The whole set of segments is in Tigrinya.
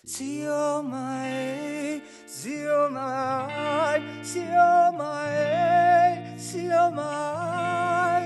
Siomai, siomai, siomai, siomai.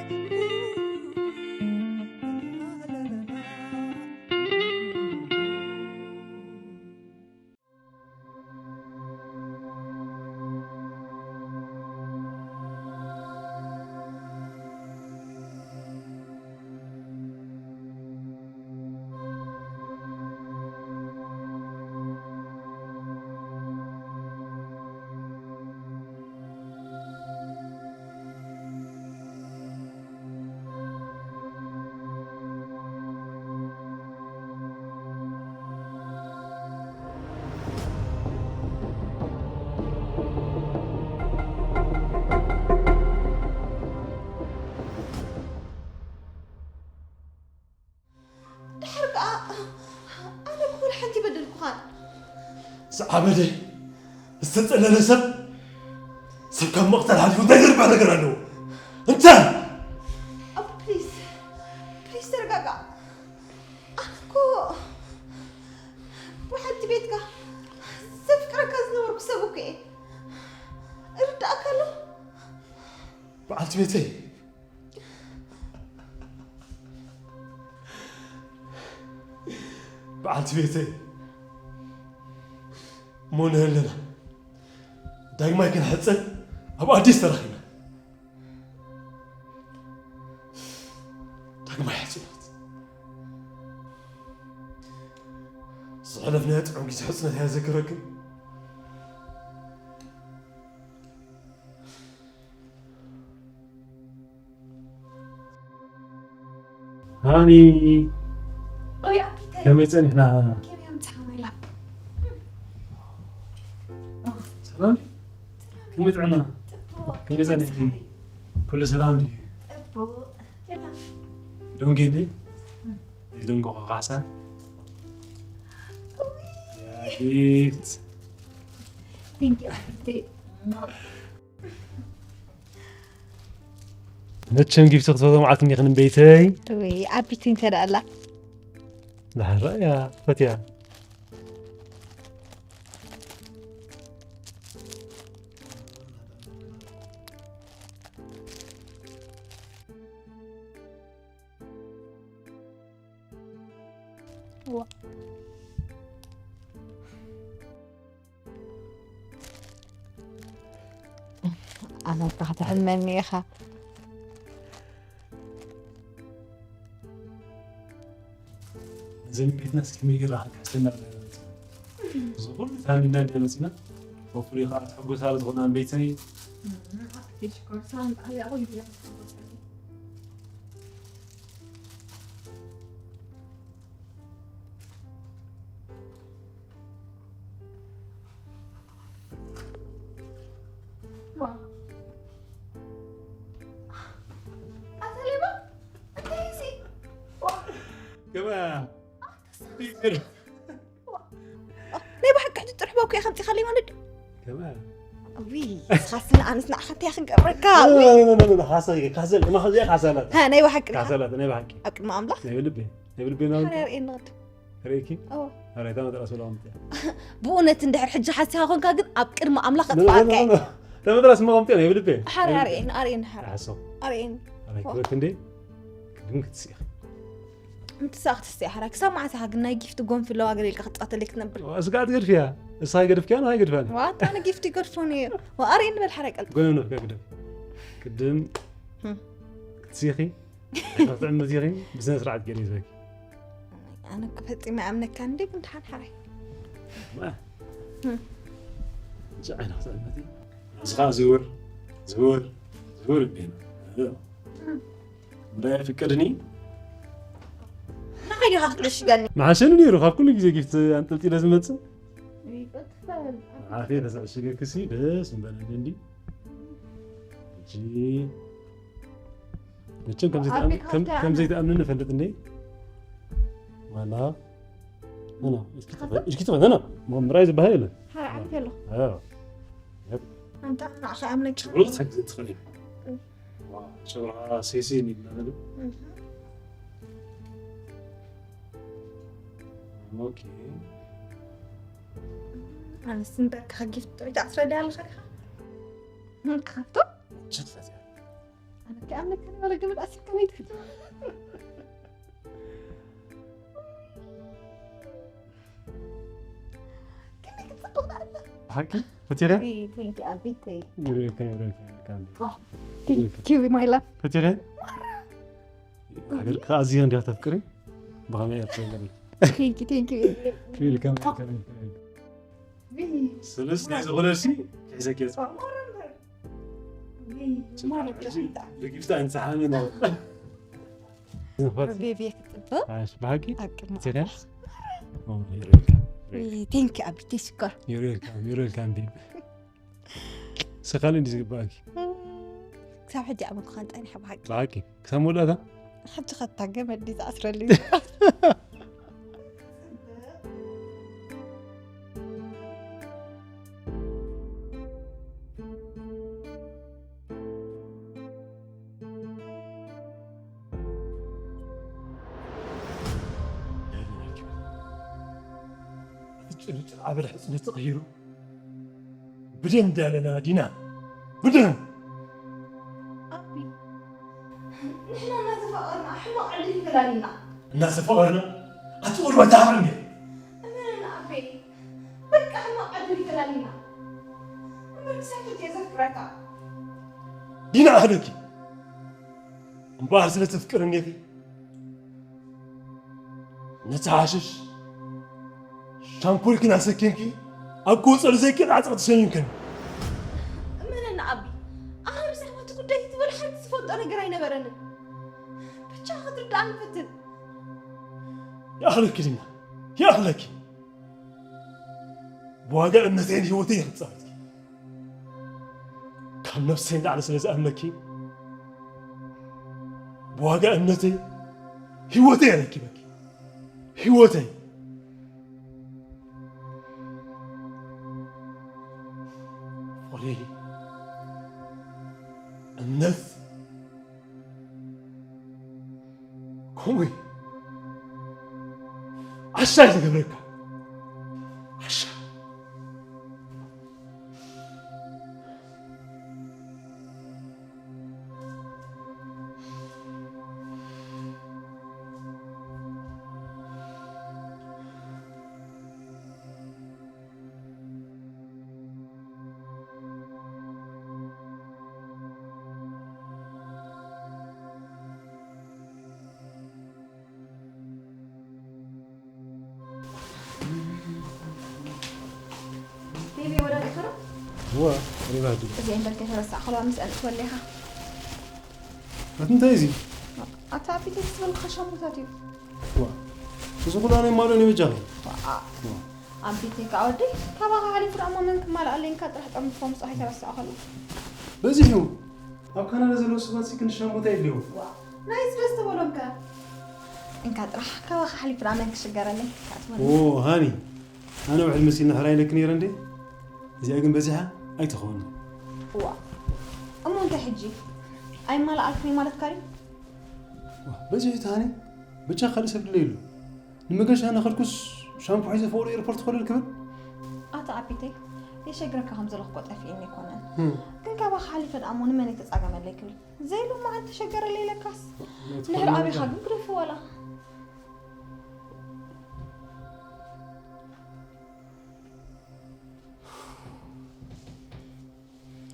ድሕር ከኣ ኣነ ብኹሉ ሓንቲ በደልኩኻን። ዝዓበደ ዝተጸለለ ሰብ ሰብ ካብ መቕተል ሓሊፉ እንታይ ዘርብሕ ነገር ኣለዎ? እንታይ? ኣቦ ፕሊስ፣ ፕሊስ ተረጋጋእ። ኣነ እኮ ብሓንቲ ቤትካ ዘፍቅረካ ዝነበርኩ ሰብ እኮ እየ። እርዳእካ ኣሎ። በዓልቲ ቤተይ፣ በዓልቲ ቤተይ፣ እሞ ንህልና ዳግማይ ክንሕጸን ኣብ ኣዲስ ተራኺብና። ዳግማይ ሕጽኖት። ዝሕለፍናዮ ጥዑም ግዜ ሕጽኖት እያ ዘክረክን። ሃኒ፣ ኦይ፣ ኣኪተ። ከመይ ጸኒሕና? ከመይ ኣምጽሓና ኢላ? ሰላም? ከመይ ጥዕና? ጽቡቕ። ከመይ ጸኒሕኪ? ኩሉ ሰላም ድዩ? ጽቡቕ። ደንጌ ድዩ? እም። ይደንጎ ካሳ? ኡይ። ያጊት። Thank you, ኣኪተ። መቸም ጊፍቲ ክትፈትዎ መዓልቲ እኒኽን ቤተይ። ወይ፣ ዓቢቲ እንተ ደኣ ኣላ። ዳሕራ እያ፣ ፈትያ። ዋ። ኣነ እኮ ክትሕመኒ ኢኻ። እዘን ቤትና እስኪ መይራ ክትሕሰና ኣለና። እዚ ኩሉ ታሚና እንደ መፂና፣ ወፍሪ ከዓ ትሕጎሳ ዝኾና ቤተይ። ሽኮር፣ ሳም፣ ኣያ፣ ቆይ፣ ኣታ ሌባ፣ እንታይ እዚ? ከመይ? ናይ ብሓቂ ሕጂ ጥርሑ ባኮ ኢኻ ኣምጺኻለይ ማለት ድዩ? ከመይ? ውይ፣ ንስኻስ ንኣነስ ንዓኻ እንታይ ክንገብረካ? ኖ፣ ኖ፣ ኖ፣ ኖ፣ ኖ፣ ካሰ፣ ካሰ፣ እማ ኸዚኣ ካሰ ኣላት። ሃ፣ ናይ ብሓቂ ዲኻ? ካሰ ኣላት፣ ናይ ብሓቂ። ኣብ ቅድሚ ኣምላኽ? ናይ ብልቢ፣ ናይ ብልቢ ናብ ሓራይ ኣርእየኒ ቅድም። ርእይኪ? እዎ። ሓራይ፣ እታ መጥራስ ወላ ከምቲ እያ። ብእውነት እንድሕር ሕጂ ሓሲኻ ኾንካ ግን ኣብ ቅድሚ ኣምላኽ ኖ፣ ኖ፣ ኖ፣ እጥፍኣካ እየ። ኖ፣ ኖ። እታ መጥራስ እማ ከምቲ እያ፣ ናይ ብልቢ። ሓራይ ኣርእየኒ፣ ኣርእየኒ ሓራይ። ሓሶ። ኣርእየኒ። ሓራይ፣ ዋ። ክብረት እንዴ? ቅድም ክትስኢኺ። እንት ሳኽ ትስቲ ሓራይ ክሳብ መዓስ ኢኻ ግን ናይ ጊፍቲ ጎንፊ ኣለዋ ገለ ኢልካ ክትጻተለይ ክትነብር? ዋ፣ ስጋ ትገድፍያ። እሳ ይገድፍክያ፣ ንኻ ይገድፋኒ። ዋ፣ ኣታ ንጊፍቲ ይገድፎ ነይሩ። ዋ፣ ኣርእየኒ በል ሓራይ ቀልጢፍካ። ጎነ ነፍካ ግደፍ። ቅድም ህም። ክትስኢኺ፣ ክትዕምት ኢኺ፣ ብስነ ስርዓት ገይረ ይዝበኪ። ኣነ እኮ ፈጺመ ኣይኣምነካን እንዴ፣ ግን ደሓን ሓራይ። ዋ። ህም። እዚ ዓይና ክትዕምት እዩ። እዚ ኸኣ ዝውር፣ ዝውር፣ ዝውር ይበል። ህም። እንዳ ይፍቀድኒ? ንዓይ ዲኻ ክትዕሽገኒ? መሓሸኒ ነይሩ፣ ካብ ኩሉ ግዜ ጊፍት ኣንጠልጢለ ዝመጽእ። ይቅርታ። ዓፌ ተዘዕሽገክሲ ደስ ምበለኒ እንዲ። እጂ መቸም ከም ዘይትኣምን-፣ ኣብ ቤት ከም፣ ሃብቲ ከም ኣነ። ዘይትኣምንኒ እፈልጥ እንዴ? ዋላ፣ ና፣ ና፣ እስኪ ተፈ-፣ እስኪ ተፈ-፣ ና፣ ና፣ ምራይ ዝበሃል የለን። ሓራ ዓመት የሎ። ኣዎ። የብ። ኣንታ ንዓኻ ኣምነካ። ጭብርቕ ትኽእል። ዋ፣ ጭብራ ሴሲ ይባላል። እህ። ኦኬ። ኣነስ እምበርከ ጊፍት ጥዑይ ትኣስረለይ ኣለኻ ዲኻ? ክኸፍቶ? ኣነ ከኣ ኣምልከኒ ወረገ መጣስከ ነይትፍቶ። ከመይ ክትጽብቕ ደኣ ኣላ? ብሓቂ? ፈቲረ? ይ፣ ቴንኪ ኣቢተይ። ይርእየካ፣ ይርእየካ፣ ይርእየካ። ቴንኪ ዩ ማይ ላቭ። ፈቲረ? ሃገርካ ኣዝያ እንዲያ ተፍቅሪ? ብኸመይ እያ ትፈልጥ? ቴንኪ፣ ቴንኪ። ዌልካም፣ ዌልካም፣ ዌልካም። ስለስ ናይ ዝኾነ ሲ ሒዘ ጌጽ። ብጊፍታ እንሰሓነ ነው። ቤቢ ክትጽብቕ። ኣሽ፣ ብሓቂ? ኣብ ቅድሚ ቴንኪ። ኦ፣ ዩር ዌልካም። ቴንኪ ኣቢተይ ሽኮር። ዩር ዌልካም፣ ዩር ዌልካም ቤቢ። ስኻሊ እንዲ ዝግባእኪ። ክሳብ ሕጂ ኣመልኩኻን ጸኒሐ ብሓቂ። ብሓቂ? ክሳብ መወዳእታ? ሕጂ ኸታ ገመድ ድዩ ዝኣስረሉ? ጭርጭር ኣበል ሕጽነት ተቐይሩ። ብደም እንዳለና ዲና፣ ብደም። ኣቢ፣ ንሕና እናተፋቐርና ሕማቕ ዕድል ይፈላልየና። እናተፋቐርና? ኣቲ ቁርባ ተሃብርኒ። እመነኒ ኣቤ፣ በቃ ሕማቕ ዕድል ይፈላልየና። እምበር ክሳብ ሕጂ እየ ዘፍቅረካ። ዲና ኣህለኪ። እምበኣር ስለ ተፍቅርኒ ኢኺ ነቲ ሓሽሽ ሻምፖልክን ኣሰኪምኪ ኣብ ቆጸሊ ዘይቀጣጸቕ ተሰሚምክን። እመነኒ ኣቢ፣ ኣነ ብዛዕባ እቲ ጉዳይ እቲ ዝበለ ሓንቲ ዝፈልጦ ነገር ኣይነበረንን። ብቻ ክትርድኣኒ ፈትን። ይኣኽለኪ ዲና፣ ይኣኽለኪ። ብዋጋ እምነተይን ህይወተይ እየ ክጻወትኪ። ካብ ነፍሰይ ንላዕሊ ስለ ዝኣምነኪ፣ ብዋጋ እምነተይ ህይወተይ እየ ኣረኪበኪ። ህይወተይ። ፍቕሪ፣ እምነት፣ ከምኡ እዩ። ዓሻ እዩ ዝገብረካ። ዓሻ። ቤቢ ወዳዲኻ ዶ? እወ፣ ሪባ ድዩ? እዚአን በል ከይተረሳዕካ ምስአን እትወለኻ። ኣቲ እንታይ እዚ? ኣታ ኣቢተይ ዝብልካ ሻምፖታት እዩ። ዋ፣ እዚ ኩሉ ኣነ ማሎ እኔ በጃኺ። ዋ። ዋ። ኣቢተይ ከዓ ወደይ፣ ካባኻ ሓሊፉ ደኣ መን ክማልኣለይ እንካ ጥራሕ ጠርንፎ ምጽባሕ ኣይተረሳዕካሉ። በዚሑ። ኣብ ካናዳ ዘለዉ ሰባት ሲ ክንዲ ሻምፖታ የድልዮም። ዋ፣ ናይስ ደስ ተበሎም ከ? እንካ ጥራሕ ካባኻ ሓሊፉ ደኣ መን ክሽገረለይ? ካትመን። ኦ፣ ሃኒ። ኣነ ውሕድ መሲልና ሕራይ ኢለኪ ነይረ እንዴ? እዚኣ ግን በዚሓ ኣይትኸውን። ዋ። እሞ እንታይ ሕጂ? ኣይማልኣልኩን ማለትካ ድዩ? ዋ፣ በዚሑ እቲ ሃኒ። ብቻ ካልእ ሰብ ድለይሉ። ንመገሻ እናኸድኩስ ሻምፖ ሒዘ ፈቕዶ ኤርፖርት ክኸደል ክብል? ኣታ ኣቢተይ፣ የሸግረካ ከም ዘለኹ እኮ ጠፊእኒ ኣይኮነን። ህም። ግን ካባኻ ሓሊፈ ደኣ እሞ ንመን የተጻገመለይ ክብል? ዘይሎማዓንቲ ተሸገረለይ ኢለካስ። እውነት ድሕሪ ኮይኑ ኣቢኻ ነበር። ግን ግደፎ ዋላ።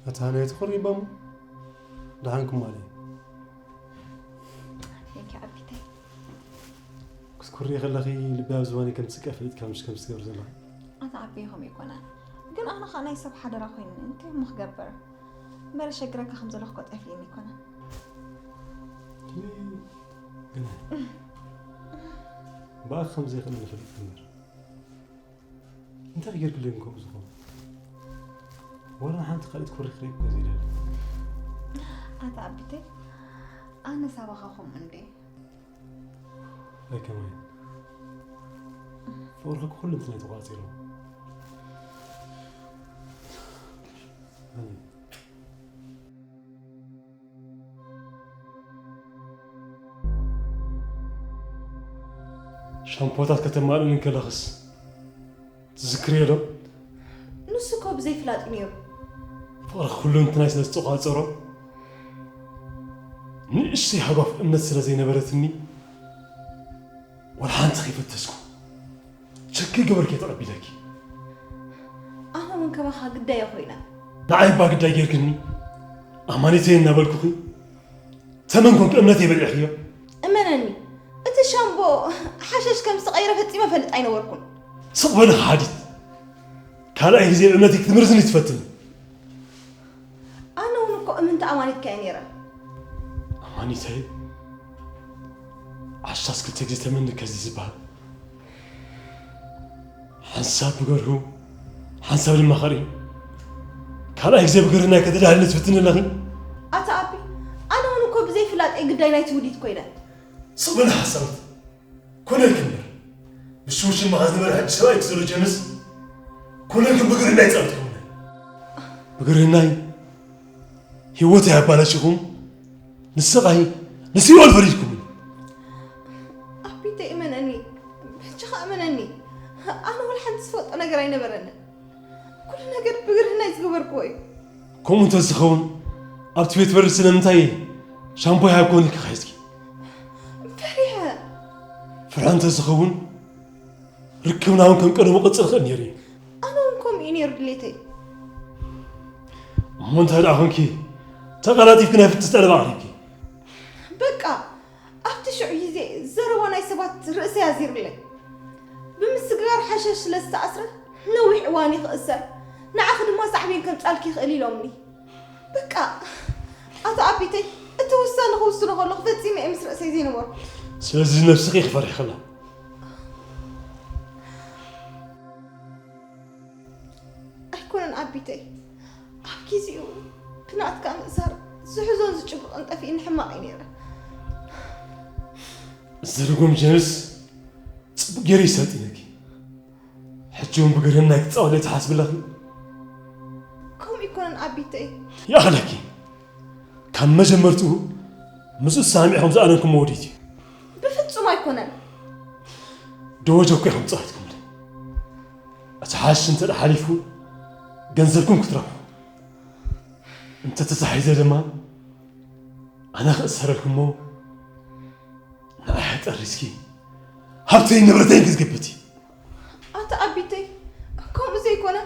ኣታ ሃናይ ትኹሪ ባሙ። ደሓንኩም ማለት እዩ። ቴንኪ ኣቢተይ። ክትኩሪ ከለኺ ልቢ ኣብ ዝባነይ ከም ትስቀ ፈሊጥካ ምሽ ከም ትገብሪ ዘለኺ። ኣታ ኣቢ ከምኡ ኣይኮነን። ግን ኣነ ኸኣ ናይ ሰብ ሓደራ ኮይኑኒ እንታይ እሞ ክገብር? እምበር ሸግረካ ከም ዘለኹ እኮ ጠፊእኒ ኣይኮነን። ግን ብኣኺ ከም ዘይኽእል ንፈልጥ እምበር። እንታይ ጌርክለይ ግን ከምኡ ዝኸውን? ዋላ ሓንቲ ካልእ ትኩሪ ክርኢ እኮ ዘይደሊ። ኣታ ኣቢተይ፣ ኣነ ሳባኻ ከምኡ እንዴ? ኣይከማይ። ፍቕርኺ ኩሉ እንትን ተቋጺሩ። ኣነ ሻምፖታት ከተማልእኒ ከለኽስ ትዝክርዮ ዶ? ብዘይፍላጥ እዩ ነይሩ። ፍቕሪ ኩሉ እንትናይ ስለ ዝተቋጸሮ፣ ንእሽተይ ሃጓፍ እምነት ስለ ዘይነበረትኒ፣ ወላ ሓንቲ ከይፈተስኩ፣ ቸክ ገበርኪ ተቐቢለኪ። ኣነ እውን ከማኻ ግዳይ ኮይና። ንዓይ እባ ግዳይ ጌርክኒ፣ ኣማኒተይ እናበልኩኺ፣ ተመን ኮንክ እምነተይ በሊዕክዮ። እመነኒ፣ እቲ ሻምቦ ሓሸሽ ከም ዝተቐየረ ፈጺመ ፈልጥ ኣይነበርኩን። ስቕ በሊ ከሓዲት። ካልኣይ ግዜ እምነተይ ክትምርዝኒ ትፈትን። ኣነ እውን እኮ እምንቲ ኣማኒትካ እየ ነይረ። ኣማኒተይ፣ ዓሻስ ክልተ ግዜ ተመኒ ከዚ ዝበሃል። ሓንሳብ ብገርሁ፣ ሓንሳብ ድማ ኸርኢ። ካልኣይ ግዜ ብገርህናይ ከተዳህልኒ ትፍትኒ ኣለኺ? ኣታ ኣቢ፣ ኣነ እውን እኮ ብዘይ ፍላጠይ ግዳይ ናይቲ ውዲት ኮይነ። ስቕ በሊ ሓሳዊት። ኮነ ክንበር። ብሽውሽም መኻ ዝነበረ ሕጂ ሰብኣይ ዘሎ ጀምስ። ኮነ ግን ብገርህናይ ጸሎት ይኹን። ብገርህናይ ህይወተይ ኣባላሽኹም፣ ንስቓይ፣ ንሲኦል ፈሪድኩምኒ። ኣቢተይ እመነኒ፣ በጃኻ እመነኒ። ኣነ ወላ ሓንቲ ዝፈልጦ ነገር ኣይነበረንን። ኩሉ ነገር ብግርህናይ ዝገበርክዎ እዩ። ከምኡ እንተዝኸውን፣ ኣብቲ ቤት በርድ ስለምንታይ ሻምፖ ይሃብክዎ ኢልኪ ከሒድኪ? ፈሪሐ። ፍርሒ እንተዝኸውን፣ ርክብና እውን ከም ቀደሙ ክቕጽል ይኽእል ነይሩ እዩ። ኣነ እውን ከምኡ እዩ ነይሩ ድሌተይ። እሞ እንታይ ደኣ ኾንኪ፣ ተቐላጢፍኪ ናይ ፍትሕ ጠለብ ኣቕሪብኪ? በቃ፣ ኣብቲ ሽዑ ግዜ ዘረባ ናይ ሰባት ርእሰይ ኣዚሩለይ። ብምስግጋር ሓሸሽ ስለ ዝተኣስረ ነዊሕ እዋን እዩ ክእሰር፣ ንዓኺ ድማ ሳዕቤን ከምጻልኪ ይኽእል ኢሎምኒ። በቃ፣ ኣቶ ኣቢተይ፣ እቲ ውሳነ ክውስኖ ከለኹ ፈጺመ እየ ምስ ርእሰይ ዘይነበርኩ። ስለዚ ነብስኺ ኢኺ ፈሪሕክላ። ኣይኮነን ኣቢተይ፣ ኣብ ግዜኡ ብናትካ ምእሳር ዝሕዞን ዝጭብቕን ጠፊእኒ ሕማቕ እዩ ነይረ። እዚ ርጉም ጀምስ ጽቡቕ ገይሩ ይሰልጢነኪ። ሕጂ እውን ብግርህናይ ክጻወት ትሓስቢ ኣለኺ? ከምኡ ኣይኮነን ኣቢተይ። ይኣኽለኪ። ካብ መጀመርትኡ ምስኡ ተሰማሚዕኩም ዝኣለምኩሞ ውዲት እዩ። ብፍጹም ኣይኮነን። ደወጀኩ ኢኹም ጸዋትኩምለይ። እቲ ሓሽ እንተ ደኣ ሓሊፉ ገንዘብኩም ክትረብሑ። እንተ ተታሒዘ ድማ ኣነ ክእሰረልኩሞ ንዓይ ጠሪዝኪ ሃብተይን ንብረተይን ክትግብቲ። ኣታ ኣቢተይ፣ ከምኡ ዘይኮነ፣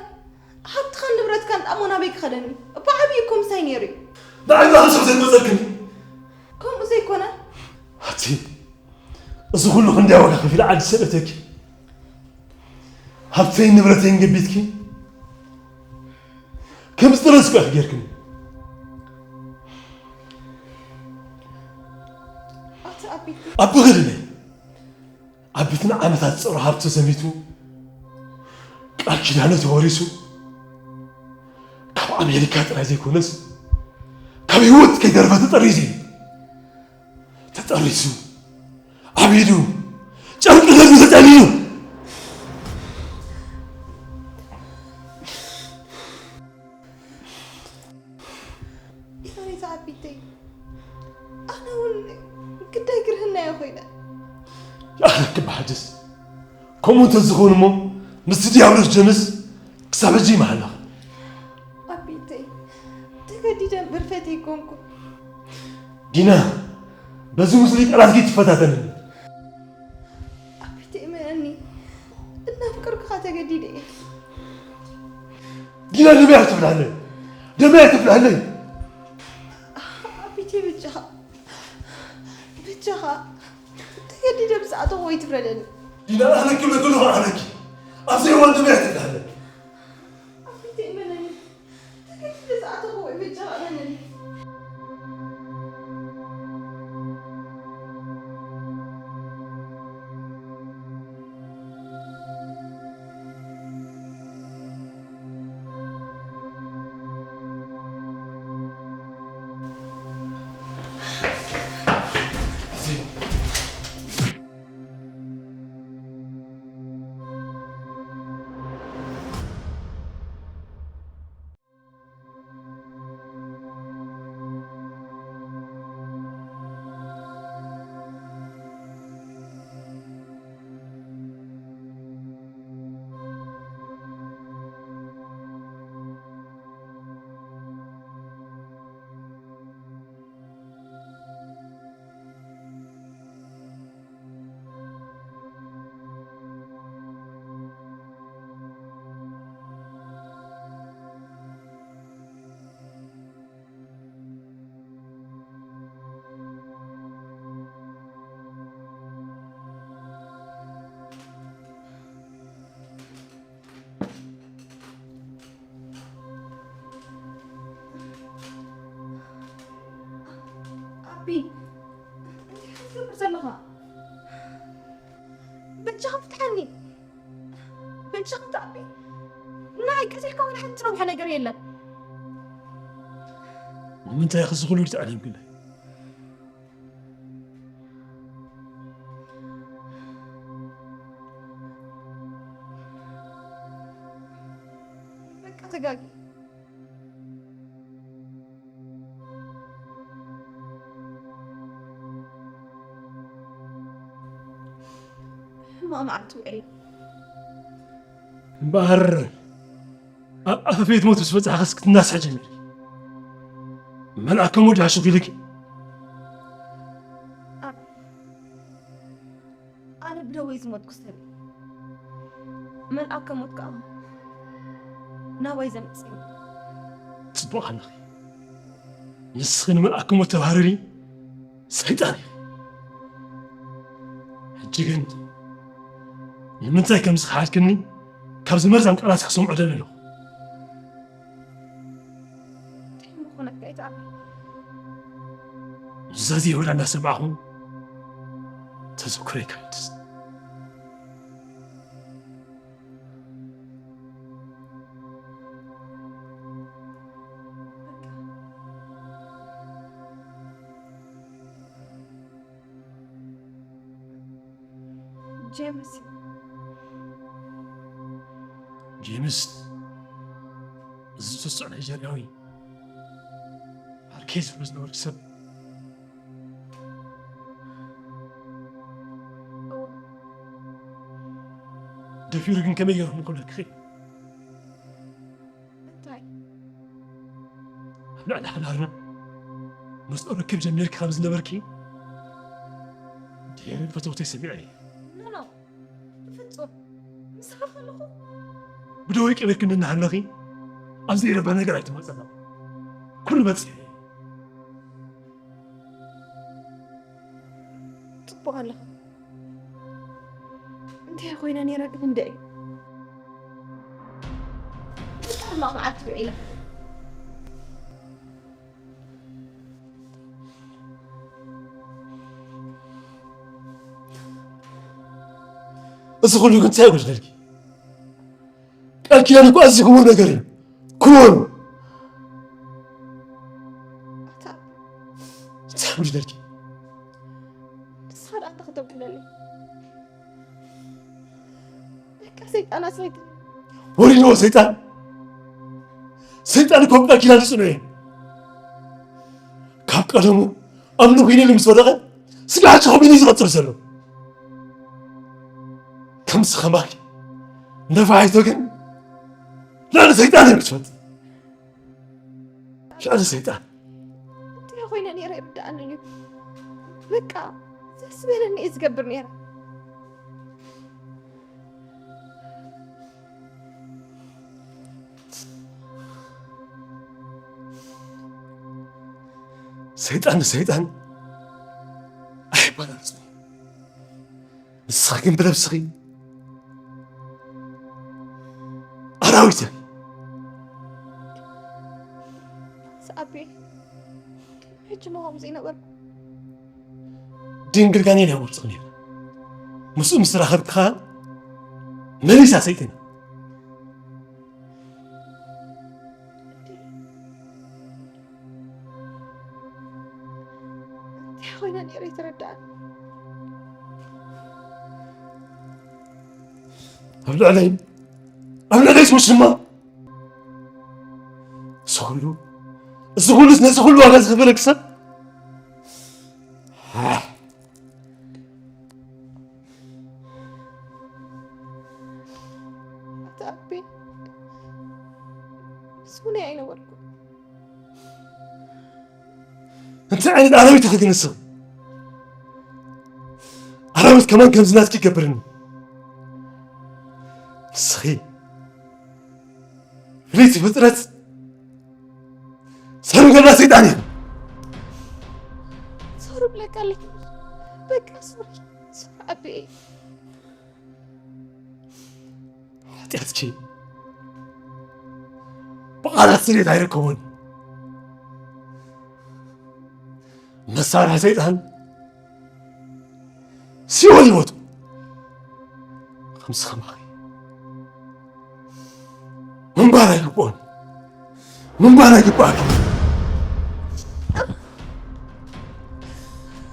ሃብትኻን ንብረትካን ደኣ እሞ ናበይ ክኸደኒ? ብዓብዩ እኮ ምሳይ ነይሩ እዩ። ንዓይ ብሃንሳብ ዘይመጸልክኒ። ከምኡ ዘይኮነ። ኣቲ፣ እዚ ኩሉ ክንደይ ዋጋ ከፊለ ዓዲ ሰደተኪ። ሃብተይን ንብረተይን ገቢትኪ። ከም ዝጠረዝኩ ኢኺ ጌርክኒ። ኣታ ኣቢተይ። ኣቦኺ ድለይ። ኣብ ቤትና ዓመታት ዝጸሮ ሃብቲ ዘሚቱ፣ ቃል ኪዳኑ ተወሪሱ፣ ካብ ኣሜሪካ ጥራይ ዘይኮነስ፣ ካብ ህይወት ከይተረፈ ተጠሪዙ እዩ። ተጠሪዙ፣ ዓቢዱ፣ ጨርቂ ገድሉ ተጠሊሉ። ይቕሬታ ኣቢተይ፣ ኣነ እውን ግዳይ ግርህና እየ ኮይነ። ይኣኽለኪ ብሓድስ። ከምኡ እንተዝኸውን እሞ፣ ምስቲ ዲያብሎስ ጀምስ ክሳብ ሕጂ ይመሃለኹ። ኣቢተይ፣ ተገዲደ እምበር ፈትየ ኣይኮንኩን። ዲና፣ በዚ ምስሉይ ቃላትኪ ትፈታተንኒ። ኣቢተይ እመነኒ፣ እናፍቀርኩኻ ተገዲደ እየ። ዲና፣ ደመይ ኣይትፍልሓለይ፣ ደመይ ኣይትፍልሓለይ። ኣቢተይ በጃኻ፣ በጃኻ፣ ተገዲደ ምስ ኣተኹ ወይ ትፍረደኒ። ዲና፣ ኣህለኪ ብለኪ ኣለኹ፣ ኣህለኪ። ኣብዚ እዋን ደመይ ኣይትፍልሓለይ። ኣቢተይ እመነኒ። ኣቢ፣ እንታይ ኢኻ ትገብር ዘለኻ? በጃኻ ፍትሓኒ። በጃኻ ተኣቢ። ናይ ቀቲልካ ወላ ሓንቲ ረብሓ ነገር የለን። ንምንታይ ኢኺ እዚ ኩሉ ትዕሊምክለይ? በቃ ተጋጊ። ሕማቕ መዓልቲ ውዒለ። እምበኣር ኣብ ኣፈፌት ሞት ምስ በጻሕክስ ክትናስሒ ጀሚርኪ። መልኣከ ሞት ሓሹኽ ኢልኪ። ኣነ ብደወይ ዝሞትኩ ሰብ እየ። መልኣከ ሞት ከኣ ናባይ ዘምጽእ እዩ። ጽቡቕ ኣለኺ። ንስኺ ንመልኣከ ሞት ተባህርሪ፣ ሰይጣን ኢኺ። ሕጂ ግን ንምንታይ ከም ዝኸሓድክኒ ካብዚ መርዛም ቃላት ክሰምዖ ደሊ ኣለኹ። እንታይ ምኾነካ ይትኣበል? ኑዛዜ ይሁዳ እናሰማዕኹ ተዘክሮ ይካየድስ። ጄምስ እዩ። ጄምስ፣ እዚ ስሱዕ ናይጀርያዊ ማርኬዝ ዝብሎ ዝነበርኩ ሰብ፣ እወ። ደፊሩ ግን ከመይ ገይሩ ክምኩለኪ? እንታይ? ኣብ ልዕሊ ሓዳርና ምስኡ ርክብ ጀሚርኪ ካብ ዝነበርኪ ድሕሪ ፈተውተይ ሰሚዐ እየ። ኖ፣ ኖ፣ ብፍጹም። ምሳኻ ከለኹ ብደወይ ቀቢርክኒ እናሃለኺ ኣብ ዘይረባ ነገር ኣይትመጸና። ኩሉ በጺሐ። ጽቡቕ ኣለኻ። እንታይ ኮይነ ነይረ ግን እንድዒ? ብጣዕሚ መዓት ውዒለ። እዚ ኩሉ ግን እንታይ ይጎድለልኪ? ቃል ኪዳን እኮ ኣዝዩ ክቡር ነገር እዩ። ክቡር። ኣታ እንታይ ይጎድለልኪ? ንስኻ ደኣ እንታይ ከተጉድለለይ? በቃ ሰይጣን ኣስሒትኒ። ወሪድዎ ሰይጣን። ሰይጣን እኮ ኣብ ቃል ኪዳን ዝጽንዑ እዮም። ካብ ቀደሙ ኣምልኾ ኢሉ ምስ ወደቐ ስጋዕ ጭኹም ኢሉ እዩ ዝቐጽል ዘሎ። ከምዚ ከማኺ ነፋሒቶ ግን ልዕሊ ሰይጣን እዮም ክትፈልጥ። ልዕሊ ሰይጣን። እንታይ ኮይነ ነይረ ይርድኣኒ እዩ። በቃ ዘስበለኒ እየ ዝገብር ነይረ። ሰይጣን ንሰይጣን ኣይባላልጽን። ንስኺ ግን ብነብስኺ ኣራዊት ኢኺ። ኣቤ፣ ሕጂ ሞ ከምዚ ይነበርኩ። ድንግል ጋኔን እያ ወርጽቕ ነይራ። ምስኡ ምስ ተራኸብኪ ኸኣ መሊሳ ሰይጥና። እንታይ ኮይነ ነይረ ይተረዳእኒ። ኣብ ልዕለይ፣ ኣብ ልዕለይ ስሙስ ድማ እዚ ኩሉ፣ እዚ ኩሉ፣ ነዚ ኩሉ ዋጋ ዝኸፈለኪ ሰብ? ኣታ ኣቤ፣ ምስ ቡነይ ኣይነበርኩን። እንታይ ዓይነት ኣራዊት ኢኺ ግን ንስኺ? ኣራዊት ከማን ከምዚ ናትኪ ይገብርኒ። ንስኺ ፍልይቲ ፍጥረት ሰረገላ ሰይጣን ኢኺ። ሶሪ ብለካ ኣለኹ። በቃ ሶሪ፣ ሶሪ ኣቤ። ሓጢኣትኪ ብቓላት ስሬት ኣይርከቦን። መሳርሒ ሰይጣን ሲኦል ህይወቱ። ከምዚ ከማኺ ምንባር ኣይግብኦን። ምንባር ኣይግብኣኪ።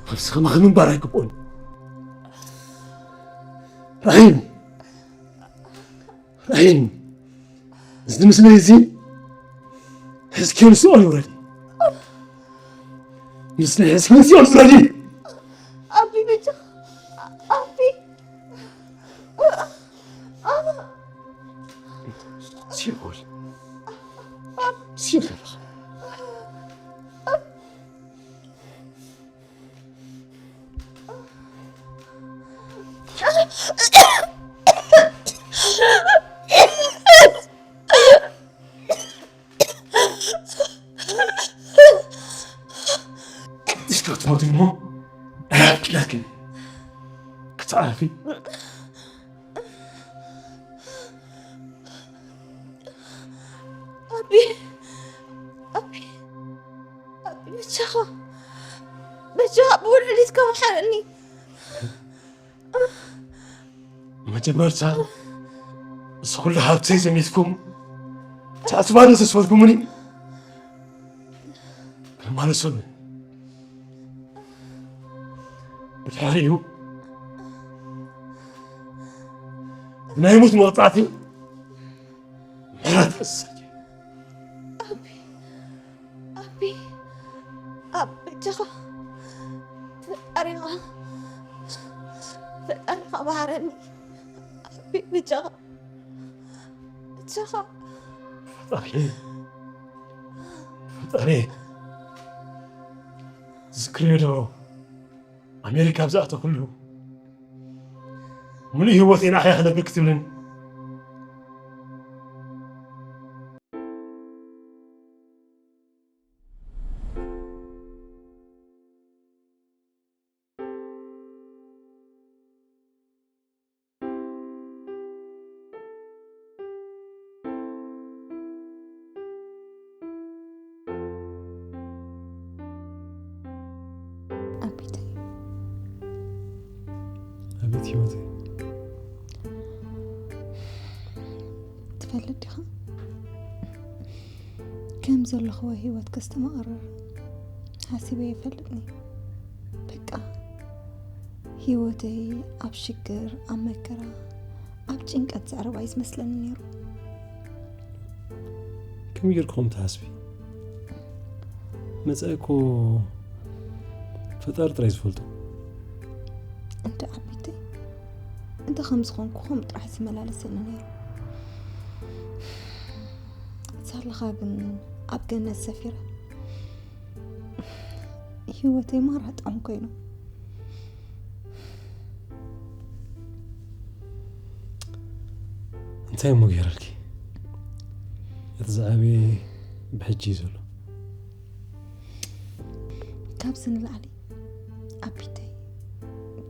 ከምዚ ከማኺ ምንባር ኣይግብኦን። ራሂም፣ ራሂም፣ እዚ ምስሊ እዚ ሒዝኪዮ ንሲኦል ውረዲ። ምስለ ሕዝቢ ሲኦል ፍረዲ። ኣቢ ብቻ፣ ኣቢ። ሲኦል፣ ሲኦል። እስከ ትሞቲ እሞ ኣያፍቅዳክን ክትዓርፊ። ኣቢ፣ ኣቢ፣ ኣቢ፣ በጃኻ፣ በጃኻ ብወለዲትካ መሓረኒ። መጀመርታ እዚ ኩሉ ሃብተይ ዘሚትኩም፣ ትሕቲ ባዶ ተስፈርኩምኒ። ከማልሱኒ። ብድሕሪኡ ብናይ ሞት መቕጻዕቲ ምሕረት ክእሰር። ኣቢ፣ ኣቢ፣ ኣቢ፣ በጃኻ፣ ፈጣሪኻ፣ ፈጣሪኻ መሓረኒ። ኣቢ፣ በጃኻ፣ በጃኻ። ፈጣሪ፣ ፈጣሪ፣ ዝክርዮ ዶ ኣሜሪካ ኣብ ዝኣተኹሉ፣ ምሉእ ህይወተይ ንዓኻ ክነብር ክትብልን። ኣቢተይ። ኣቤት ህይወተይ። ትፈልጥ ዲኻ? ከም ዘለኽዎ ህይወት ከስተማቕርር ሓሲበ ይፈልጥኒ። በቃ ህይወተይ ኣብ ሽግር፣ ኣብ መከራ፣ ኣብ ጭንቀት ዘዕረባ እዩ ዝመስለኒ ነይሩ። ከመይ ጌርኩም ትሓስቢ? መጻኢ እኮ ፈጣሪ ጥራይ ዝፈልጦ። እንተ ዓቢተይ፣ እንተ ከም ዝኾንኩ ከምኡ ጥራሕ ዝመላለሰኒ ነይሩ። ሳላኻ ግን ኣብ ገነት ሰፊረ፣ ህይወተይ ማራ ጥዑም ኮይኑ። እንታይ እሞ ገይረልኪ? እቲ ዝዓበየ ብሕጂ እዩ ዘሎ። ካብዚ ንላዕሊ ኣቢተይ፣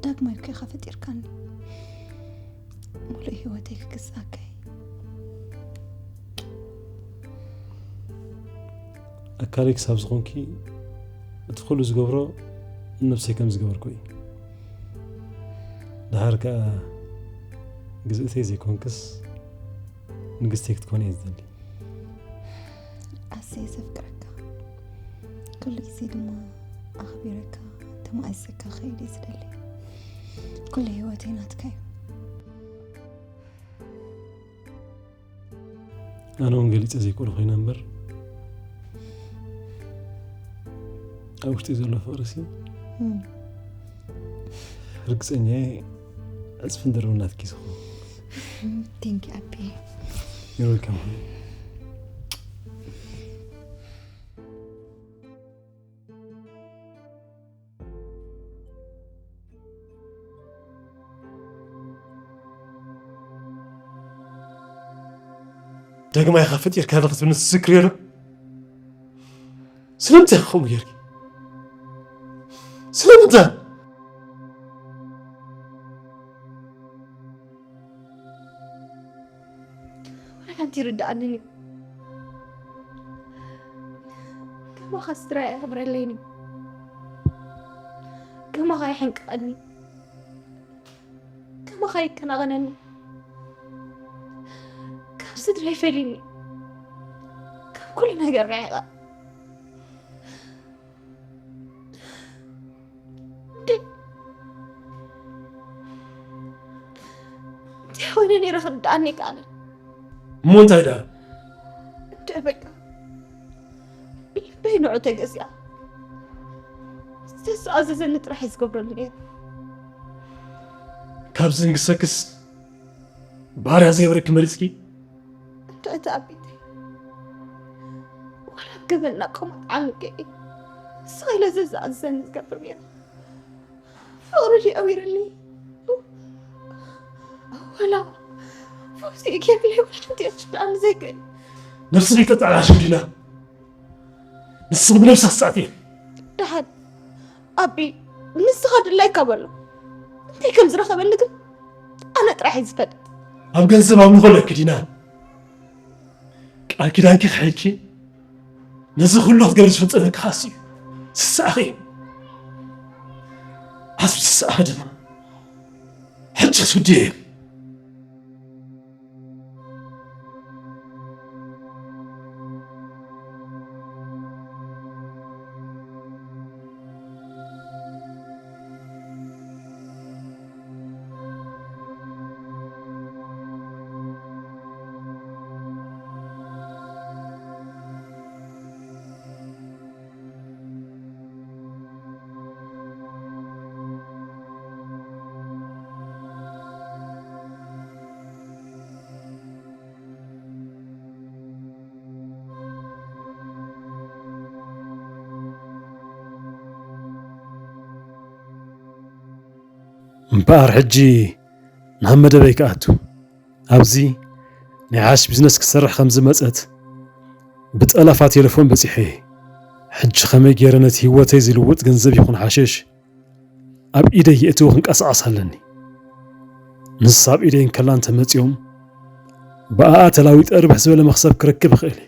ዳግማይ እኮ ኢኻ ፈጢርካኒ። ሙሉእ ህይወተይ ክግዝኣካ እየ። ኣካለይ ክሳብ ዝኾንኪ፣ እቲ ኩሉ ዝገብሮ ንነብሰይ ከም ዝገበርኩ እዩ። ደሓር ከኣ ግዝእተይ ዘይኮንክስ፣ ንግስተይ ክትኮኒ እየ ዝደሊ። ኣሰይ ዘፍቅረካ፣ ኩሉ ግዜ ድማ ኣኽቢረካ፣ ተማእዘካ ክኸይድ እየ ዝደሊ። ኩሉ ህይወተይ ናትካ እዩ። ኣነ እውን ገሊጸ ዘይክእሎ ኮይነ እምበር፣ ኣብ ውሽጢ ዘሎ ፍቕሪ ሲ፣ እም። ርግጸኛ እየ፣ ዕጽፍን ድርብን ናትኪ ዝኸውን። Thank you ኣቢ። You're welcome. ዳግማይ ኢኻ ፈጢርካ ኣለኻ ትብል ንሱ ዝክርዮ ዶ? ስለምንታይ ኢኻ ከምኡ ጌርኪ? ስለምንታይ? ወላ ሓንቲ ይርድኣንን እዩ። ከማኻ ስድራይ ኣየኽብረለይን እዩ። ከማኻ ይሕንቀቐኒ፣ ከማኻ ይከናቐነኒ። ካብ ስድራይ ፈሊኒ፣ ካብ ኩሉ ነገር ርሒቐ። እንዴ፣ እንታይ ኮይነ ነይረ ክርድኣኒ ይከኣለን? እሞ እንታይ ደኣ? እንደ በቃ ብልበይ ንዑ ተገዚኣ ዝተኣዘዘኒ ጥራሕ እዩ ዝገብረሉ ነይሩ። ካብ ዝንግሰክስ ባርያ ዘይበረኪ መሪጽኪ? እንደ እቲ ኣቢተይ ዋላ ገበና ቆማጥ ዓሚቀ እዩ ንስኻ ኢለ ዘዝኣዘዘኒ ዝገብር ነይሩ። ፍቕሪ ድዩ ኣዊርኒ? ወላ ፈውሲ እዩ ጌርለይ ወላ ሓንቲ እያ ትሽፍንኣኒ ዘይክእል። ነብስኺ ተጣላሽው ዲና። ንስኺ ብነብስኺ ትጻእቲ። ደሓን ኣቢ፣ ንስኻ ድላይካ በሎ። እንታይ ከም ዝረኸበኒ ግን ኣነ ጥራሕ እየ ዝፈልጥ። ኣብ ገንዘብ ኣምልኾ ኣለኪ ዲና። ቃል ኪዳንኪ ክሕልኪ ነዚ ኩሉ ክትገብሪ ዝፈጸመኪ ካስ እዩ። ስስኣኺ እዩ። ኣስቢ ስስኣኺ ድማ ሕጂ ክትውድዮ እዩ። እምበኣር ሕጂ ናብ መደበይ ክኣቱ። ኣብዚ ናይ ዓሽ ቢዝነስ ክሰርሕ ከም ዝመጸት ብጠለፋ ቴሌፎን በጺሐ እየ። ሕጂ ከመይ ገይረ ነቲ ህይወተይ ዝልውጥ ገንዘብ ይኹን ሓሽሽ ኣብ ኢደይ የእትዎ ክንቀሳቐስ ኣለኒ። ንሳ ኣብ ኢደይ እንከላ እንተመጺኦም ብኣኣ ተላዊጠ ርብሕ ዝበለ መኽሰብ ክረክብ እኽእል እየ።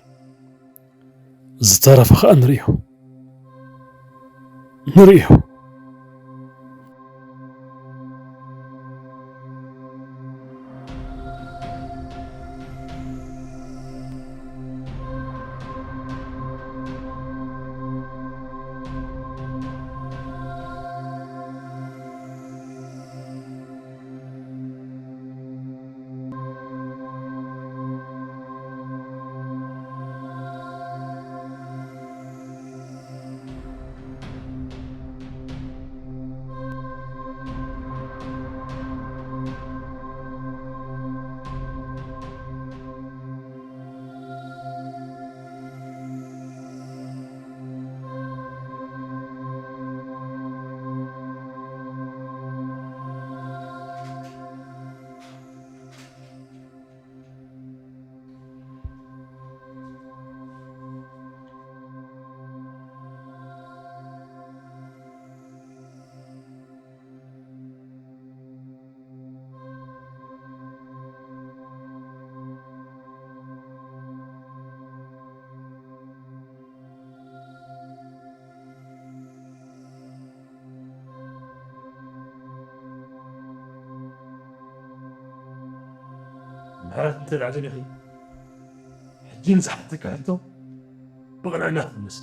ዝተረፈ ኸኣ ንርእዮ። ንርእዮ። ምሕረት እንተ ደኣ ደሊኺ፣ ሕጂ ንዝሓተኪ ሕቶ ብቕንዕና ክምልስ።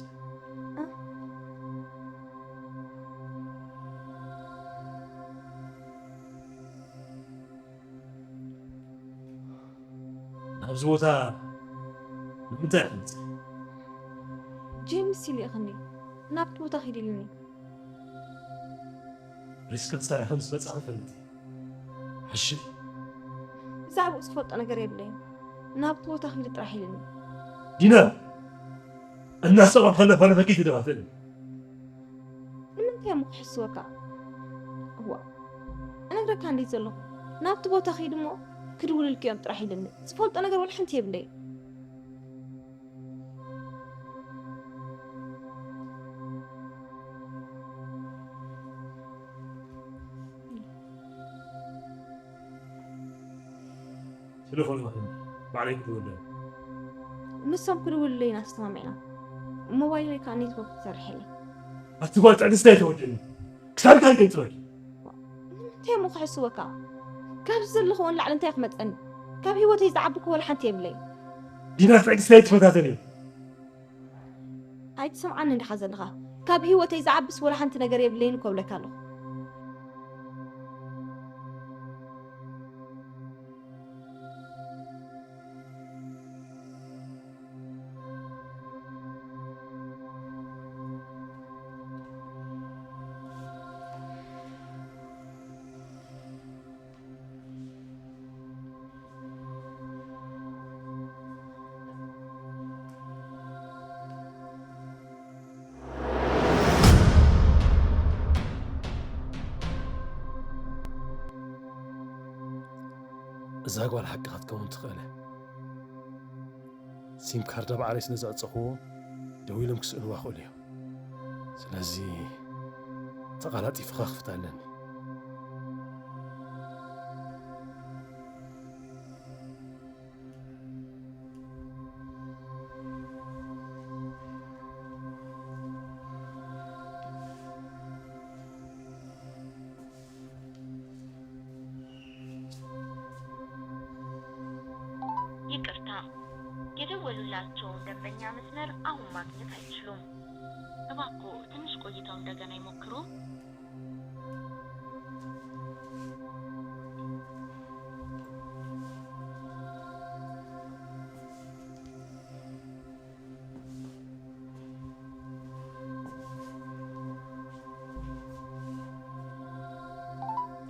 ናብዚ ቦታ ንምንታይ ኢኺ መጺእኪ? ጄምስ ይልእኽኒ፣ ናብቲ ቦታ ኺድ ኢሉኒ። ሪስክ ክትሰርሒ ከም ዝመጻኺ እፈልጥ እየ። ሕሺ? ብዛዕባኡ ዝፈልጦ ነገር የብለይን። ናብቲ ቦታ ኺድ ጥራሕ ኢሉኒ። ዲና! እናሰቐ ከለፋለፈኪ ትደፋፍእኒ። ንምንታይ እሞ ክሕስወካ? እዋ፣ እነግረካ እንዴት ዘለኹ። ናብቲ ቦታ ኺድ እሞ ክድውልልኪ እዮም ጥራሕ ኢሉኒ። ዝፈልጦ ነገር ወላ ሓንቲ የብለይን። ቴሌፎን ይኹን ባዕለይ ክድውል። ንሶም ክድውልለይ ኢና ተሰማሚዕና። ሞባይለይ ከዓ ኔትወርክ ትሰርሕ የለን። ኣቲ ጓል ጥዕንስቲ ኣይተወድእኒ። ክሳብ ካልእ ከይትበል። ንምንታይ እሞ ክሕስወካ? ካብዚ ዘለኹ ንላዕሊ እንታይ ክመፀኒ? ካብ ህይወተይ ዝዓቢ እኮ ወላ ሓንቲ የብለይ። ዲና፣ ትዕግስቲ ኣይትፈታተኒ። ኣይትሰምዓኒ እንዲኻ ዘለኻ? ካብ ህይወተይ ዝዓብስ ወላ ሓንቲ ነገር የብለይን እኮ እብለካ ኣለኹ። እዛ ጓል ሓቂ ክትከውን ትኽእል እያ። ሲም ካርዳ ባዕለይ ስለ ዘዕጸኽዎ ደዊሎም ክስእንዋ ይኽእሉ እዮም። ስለዚ ተቐላጢፍኻ ክፍታ ኣለኒ። ይቅርታ፣ የደወሉላቸውን ደንበኛ መስመር አሁን ማግኘት አይችሉም። እባክዎ ትንሽ ቆይተው እንደገና ይሞክሩ።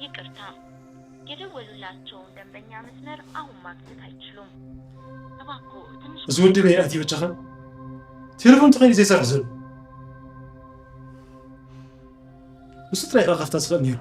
ይቅርታ፣ የደወሉላቸውን ደንበኛ መስመር አሁን ማግኘት አይችሉም። እባክዎ ትንሽ እዚ ወዲ በይ ኣትዩ ብቻኻ ቴሌፎን ተኸይኑ ዘይሰርሕ ዘሎ ንሱ ጥራይ ኢኻ ከፍታ ዝኽእል ነይሩ።